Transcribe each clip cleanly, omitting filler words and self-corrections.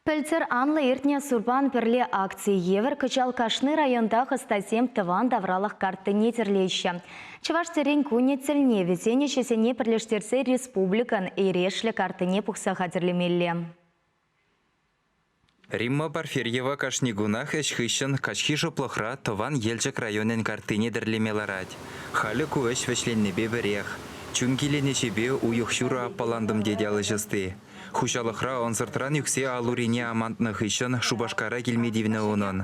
Пӗлтӗр анлӑ иртнӗ Сурпан пӗрле акци евӗр кӑҫал кашни районтах ӑстасем тӑван тавралӑх карттине тӗрлеҫҫӗ. Чӑваш тӗррин кунӗ тӗлне вӗсен ӗҫӗсене пӗрлештерсе республикӑн эрешлӗ карттине пухса хатӗрлемелле. Римма Порфирьева кашни кунах ӗҫ хыҫҫӑн каҫхи шӑплӑхра тӑван Елчӗк районӗн карттине тӗрлеме ларать. Халӗ ку ӗҫ вӗҫленнӗпе пӗрех. Чун киленӗҫӗпе уйӑх ҫурӑ аппалантӑм тет ал ӗҫ ӑсти. Хуҫалӑхра ӑнсӑртран ӳксе ал-урине амантнӑ хыҫҫӑн Шупашкара килме тивнӗ унӑн.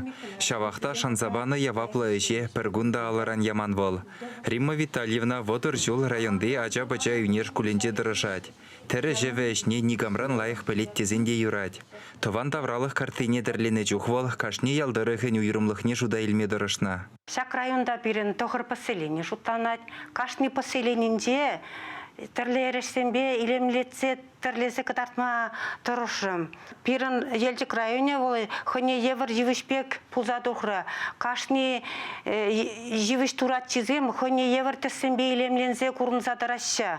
Ҫавах та шанса панӑ яваплӑ ӗҫе пӗр кун та алӑран яман вӑл. Римма Витальевна 30 ҫул районти ача-пӑча ӳнер шкулӗнче тӑрӑшать. Тӗрӗ-ҫӗвӗ ӗҫне никамран лайӑх пӗлет тесен те юрать. Тӑван тавралӑх карттине тӗрленӗ чух вӑл кашни ял тӑрӑхӗн уйрӑмлӑхне шута илме тӑрӑшнӑ. Ҫак районта пирӗн тӑхӑр поселени шутланать. Кашни поселенинче тӗрлӗ эрешсемпе илемлетсе тӗрлесе кӑтартма тӑрӑшрӑм. Пирӗн Елчӗк районӗ вӑл хӑйне евӗр йывӑҫ пек пулса тухрӗ. Кашни йывӑҫ туратчисем хӑйне евӗр тӗссемпе илемленсе курӑнса тӑраҫҫӗ.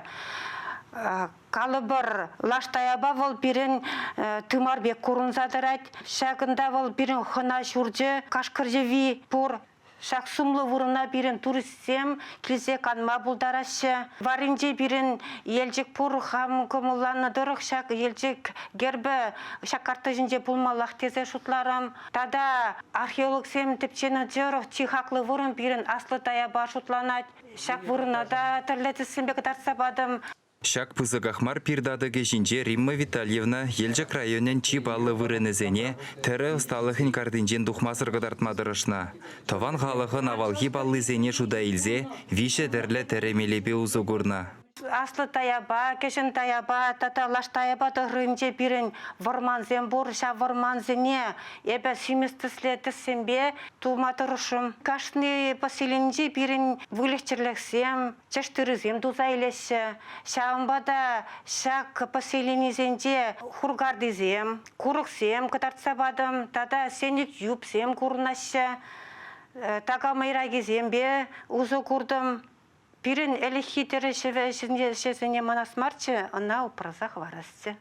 Калӑпӑр, Лаш Таяпа вӑл пирӗн тымар пек курӑнса тӑрать. Ҫакӑнта вӑл пирӗн хӑна ҫурчӗ, кашкӑр йӑви пур. Ҫак сумлӑ вырӑна пирӗн туристсем килсе канма пултараҫҫӗ. Варринче пирӗн Елчӗк пур. Хам кӑмӑлланнӑ тӑрӑх ҫак Елчӗк гербӗ ҫак карта ҫинче пулмаллах тесе шутларӑм. Тата археологсем тӗпченӗ тӑрӑх чи хаклӑ вырӑн пирӗн Аслӑ Таяпа шутланать. Ҫак вырӑна та тӗрлӗ тӗссемпе кӑтартса патӑм. Ҫак пысӑках мар пир татӑкӗ ҫинче Римма Витальевна Елчӗк районӗн чи паллӑ вырӑнӗсене тӗрӗ ӑсталӑхӗн картинчен тухмасӑр кӑтартма тӑрӑшнӑ. Тӑван халӑхӑн авалхи паллисене шута илсе виҫӗ тӗрлӗ тӗрӗ мелӗпе усӑ курнӑ. Аслӑ Таяпа, Кӗҫӗн Таяпа тата Лаш Таяпа тӑрӑхӗнче пирӗн вӑрмансем пур. Ҫав вӑрмансене эпӗ симӗс тӗслӗ тӗссемпе тума тӑрӑшрӑм. Кашни поселенинче пирӗн выльӑх-чӗрлӗхсем, тӗш тырӑсем туса илеҫҫӗ. Ҫавӑнпа та ҫак поселенисенче хуркартисем, курӑксем кӑтартса патӑм тата сенӗк юпсем курӑнаҫҫӗ. Така мӑйракисемпе усӑ куртӑм. Пирӗн ӗлӗкхи тӗрӗ ҫӗвӗ ӗҫӗсене манас марччӗ, ӑна упраса хӑварасчӗ.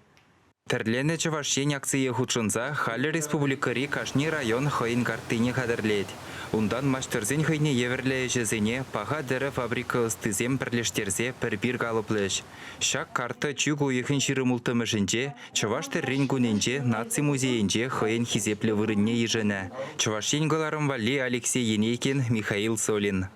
Тӗрленӗ Чӑваш Ен акцие хутшӑнса халӗ республикӑри кашни район хӑйӗн карттине хатӗрлет. Унтан маҫтӑрсен хӑйне евӗрлӗ ӗҫӗсене Паха тӗрӗ фабрика ӑстисем пӗрлештерсе пӗр пир калӑплӗҫ. Ҫак карта чӳк уйӑхӗн 26-мӗшӗнче Чӑваш тӗррин кунӗнче Наци музейӗнче хӑйӗн хисеплӗ вырӑнне йышӑнӗ. Чӑваш Ен кӑларӑм валли Алексей Енейкин, Михаил Солин.